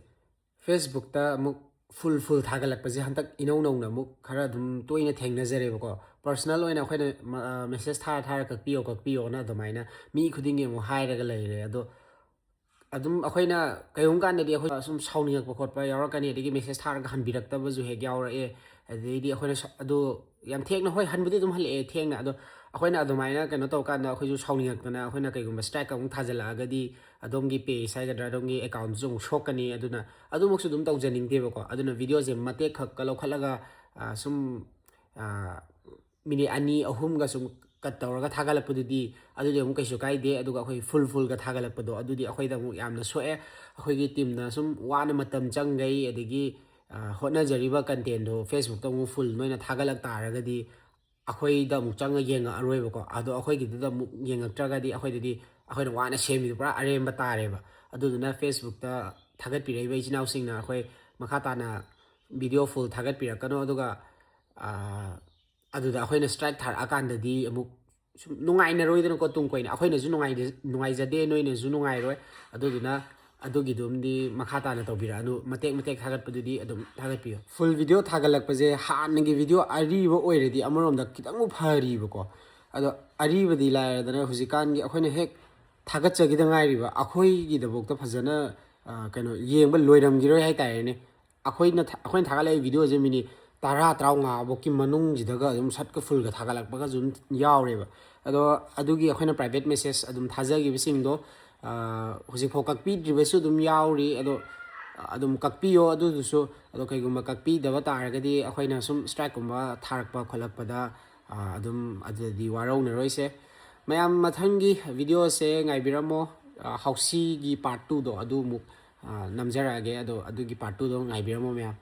Facebook ꯇ ꯑꯃꯨꯛ full full ꯊꯥꯒꯠꯂꯛꯄꯁꯦ ꯍꯟꯗꯛ ꯏꯅꯧ ꯅꯧꯅ ꯑꯃꯨꯛ ꯈꯔ ꯑꯗꯨꯝ ꯇꯣꯏꯅ ꯊꯦꯡꯅꯖꯔꯦꯕꯀꯣ꯫ Personal ꯑꯣꯏꯅ ꯑꯩꯈꯣꯏꯅ ꯃ-, ꯑ, message ꯊꯥꯔ ꯊꯥꯔ "ꯀꯛꯄꯤꯌꯣ, ꯀꯛꯄꯤꯌꯣꯅ" ꯑꯗꯨꯃꯥꯏꯅ ꯃꯤ ꯈꯨꯗꯤꯡꯒꯤ ꯑꯃꯨꯛ ꯍꯥꯏꯔꯒ ꯂꯩꯔꯦ꯫ ꯑꯗꯣ ꯑꯗꯨꯝ ꯑꯩꯈꯣꯏꯅ ꯀꯩꯒꯨꯝꯕ ꯀꯥꯟꯗꯗꯤ ꯑꯩꯈꯣꯏ ꯁꯨꯝ ꯁꯥꯎꯅꯤꯡꯉꯛꯄ ꯈꯣꯠꯄ ꯌꯥꯎꯔꯛꯀꯅꯤ, ꯑꯗꯒꯤ message ꯊꯥꯔꯒ ꯍꯟꯕꯤꯔꯛꯇꯕꯁꯨ ꯍꯦꯛ ꯌꯥꯎꯔꯛꯑꯦ꯫ ꯑꯗꯩꯗꯤ ꯑꯩꯈꯣꯏꯅ ꯁ-, ꯑꯗꯣ ꯌꯥꯝ ꯊꯦꯡꯅ, ꯍꯣꯏ, ꯍꯟꯕꯨꯗꯤ ꯑꯗꯨꯝ ꯍꯜꯂꯛꯑꯦ ꯊꯦꯡꯅ, ꯑꯗꯣ ꯑꯩꯈꯣꯏꯅ ꯑꯗꯨꯃꯥꯏꯅ ꯀꯩꯅꯣ ꯇꯧꯀꯥꯟꯗ ꯑꯩꯈꯣꯏꯁꯨ ꯁꯥꯎꯅꯤꯡꯉꯛꯇꯅ ꯑꯩꯈꯣꯏꯅ ꯀꯩꯒꯨꯝꯕ strike ꯑꯃꯨꯛ ꯊꯥꯖꯤꯜꯂꯛꯑꯒꯗꯤ ꯑꯗꯣꯝꯒꯤ page ꯍꯥꯏꯒꯗ꯭ꯔꯥ, ꯑꯗꯣꯝꯒꯤ account ꯁꯨ ꯑꯃꯨꯛ ꯁꯣꯛꯀꯅꯤ꯫ ꯑꯗꯨꯅ ꯑꯗꯨꯃꯛꯁꯨ ꯑꯗꯨꯝ ꯇꯧꯖꯅꯤꯡꯗꯦꯕꯀꯣ꯫ ꯑꯗꯨꯅ video ꯁꯦ ꯃꯇꯦꯛ ꯈꯛꯀ ꯂꯧꯈꯠꯂꯒ, ꯑ, ꯁꯨꯝ, ꯑ, minute ꯑꯅꯤ ꯑꯍꯨꯝꯒ ꯁꯨꯝ cut ꯇꯧꯔꯒ ꯊꯥꯒꯠꯂꯛꯄꯗꯨꯗꯤ, ꯑꯗꯨꯗꯤ ꯑꯃꯨꯛ ꯀꯩꯁꯨ ꯀꯥꯏꯗꯦ꯫ ꯑꯗꯨꯒ ꯑꯩꯈꯣꯏ full full ꯒ ꯊꯥꯒꯠꯂꯛꯄꯗꯣ, ꯑꯗꯨꯗꯤ ꯑꯩꯈꯣꯏꯗ ꯑꯃꯨꯛ ꯌꯥꯝꯅ ꯁꯣꯛꯑꯦ꯫ ꯑꯩꯈꯣꯏꯒꯤ team ꯅ ꯁꯨꯝ ꯋꯥꯅ ꯃꯇꯝ ꯆꯪꯈꯩ, ꯑꯗꯒꯤ, ꯑ, ꯍꯣꯠꯅꯖꯔꯤꯕ content ꯗꯣ Facebook ꯇ ꯑꯃꯨꯛ full ꯅꯣꯏꯅ ꯊꯥꯒꯠꯂꯛ ꯇꯥꯔꯒꯗꯤ, ꯑꯩꯈꯣꯏꯗ ꯑꯃꯨꯛ ꯆꯪꯉ ꯌꯦꯡꯉꯛꯑꯔꯣꯏꯕꯀꯣ꯫ ꯑꯗꯣ ꯑꯩꯈꯣꯏꯒꯤꯗꯨꯗ ꯑꯃꯨꯛ ꯌꯦꯡꯉꯛꯇ꯭ꯔꯒꯗꯤ, ꯑꯩꯈꯣꯏꯗꯗꯤ ꯑꯩꯈꯣꯏꯅ ꯋꯥꯅ ꯁꯦꯝꯃꯤꯗꯣ ꯄꯨꯔꯥ ꯑꯔꯦꯝꯕ ꯇꯥꯔꯦꯕ꯫ ꯑꯗꯨꯗꯨꯅ Facebook ꯇ ꯊꯥꯒꯠꯄꯤꯔꯛꯏꯕ ꯏꯆꯤꯟ ꯏꯅꯥꯎꯁꯤꯡꯅ ꯑꯩꯈꯣꯏ ꯃꯈꯥ ꯇꯥꯅ video full ꯊꯥꯒꯠꯄꯤꯔꯛꯀꯅꯣ꯫ ꯑꯗꯨꯒ, ꯑ, ꯑꯗꯨꯗ ꯑꯩꯈꯣꯏꯅ strike ꯊꯥꯔꯛꯑꯀꯥꯟꯗꯗꯤ ꯑꯃꯨꯛ ꯁꯨꯝ ꯅꯨꯡꯉꯥꯏꯅꯔꯣꯏꯗꯅꯀꯣ꯫ ꯇꯨꯡ ꯀꯣꯏꯅ ꯑꯩꯈꯣꯏꯅꯁꯨ ꯅꯨꯡꯉꯥꯏꯗ-, ꯅꯨꯡꯉꯥꯏꯖꯗꯦ, ꯅꯣꯏꯅꯁꯨ ꯅꯨꯡꯉꯥꯏꯔꯣꯏ꯫ ꯑꯗꯨꯗꯨꯅ ꯑꯗꯨꯒꯤꯗꯨꯝꯗꯤ ꯃꯈꯥ ꯇꯥꯅ ꯇꯧꯕꯤꯔꯛꯑꯅꯨ꯫ ꯃꯇꯦꯛ ꯃꯇꯦꯛ ꯊꯥꯒꯠꯄꯗꯨꯗꯤ ꯑꯗꯨꯝ ꯊꯥꯒꯠꯄꯤꯌꯨ꯫ Full video ꯊꯥꯒꯠꯂꯛꯄꯁꯦ ꯍꯥꯟꯅꯒꯤ video ꯑꯔꯤꯕ ꯑꯣꯏꯔꯗꯤ ꯑꯃꯔꯣꯝꯗ ꯈꯤꯇꯪꯕꯨ ꯐꯔꯤꯕꯀꯣ꯫ ꯑꯗꯣ ꯑꯔꯤꯕꯗꯤ ꯂꯥꯏꯔꯗꯅ ꯍꯧꯖꯤꯛꯀꯥꯟꯒꯤ ꯑꯩꯈꯣꯏꯅ ꯍꯦꯛ ꯊꯥꯒꯠꯆꯈꯤꯗ ꯉꯥꯏꯔꯤꯕ ꯑꯩꯈꯣꯏꯒꯤꯗꯐꯥꯎꯗ ꯐꯖꯅ, ꯑ, ꯀꯩꯅꯣ, ꯌꯦꯡꯕ ꯂꯣꯏꯔꯝꯈꯤꯔꯣꯏ ꯍꯥꯏꯇꯥꯔꯦꯅꯦ꯫ ꯑꯩꯈꯣꯏꯅ ꯊꯥ-, ꯑꯩꯈꯣꯏꯅ ꯊꯥꯒꯠꯂꯛꯏ video ꯁꯦ minute ꯇꯔꯥ, ꯇꯔꯥꯃꯉꯥ ꯐꯥꯎꯒꯤ ꯃꯅꯨꯡꯁꯤꯗꯒ ꯑꯗꯨꯝ ꯁꯠꯀ full ꯒ ꯊꯥꯒꯠꯂꯛꯄꯒꯁꯨ ꯑꯗꯨꯝ ꯌꯥꯎꯔꯦꯕ꯫ ꯑꯗꯣ ꯑꯗꯨꯒꯤ ꯑꯩꯈꯣꯏꯅ private message ꯑꯗꯨꯝ ꯊꯥꯖꯈꯤꯕꯁꯤꯡꯗꯣ, ꯑ, ꯍꯧꯖꯤꯛꯐꯥꯎ ꯀꯛꯄꯤꯗ꯭ꯔꯤꯕꯁꯨ ꯑꯗꯨꯝ ꯌꯥꯎꯔꯤ꯫ ꯑꯗꯣ ꯑꯗꯨꯝ ꯀꯛꯄꯤꯌꯣ ꯑꯗꯨꯗꯨꯁꯨ꯫ ꯑꯗꯣ ꯀꯩꯒꯨꯝꯕ ꯀꯛꯄꯤꯗꯕ ꯇꯥꯔꯒꯗꯤ ꯑꯩꯈꯣꯏꯅ ꯁꯨꯝ strike ꯀꯨꯝꯕ ꯊꯥꯔꯛꯄ ꯈꯣꯠꯂꯛꯄꯗ, ꯑ, ꯑꯗꯨꯝ ꯑꯗꯨꯗꯗꯤ ꯋꯥꯔꯧꯅꯔꯣꯏꯁꯦ꯫ ꯃꯌꯥꯝ ꯃꯊꯪꯒꯤ video ꯁꯦ ꯉꯥꯏꯕꯤꯔꯝꯃꯣ꯫ ꯍꯥꯎꯁꯤꯒꯤ ꯄꯥꯔꯠ ꯇꯨꯗꯣ ꯑꯗꯨ ꯑꯃꯨꯛ ꯅꯝꯖꯔꯛꯑꯒꯦ꯫ ꯑꯗꯣ ꯑꯗꯨꯒꯤ ꯄꯥꯔꯠ ꯇꯨꯗꯣ ꯉꯥꯏꯕꯤꯔꯝꯃꯣ ꯃꯌꯥꯝ꯫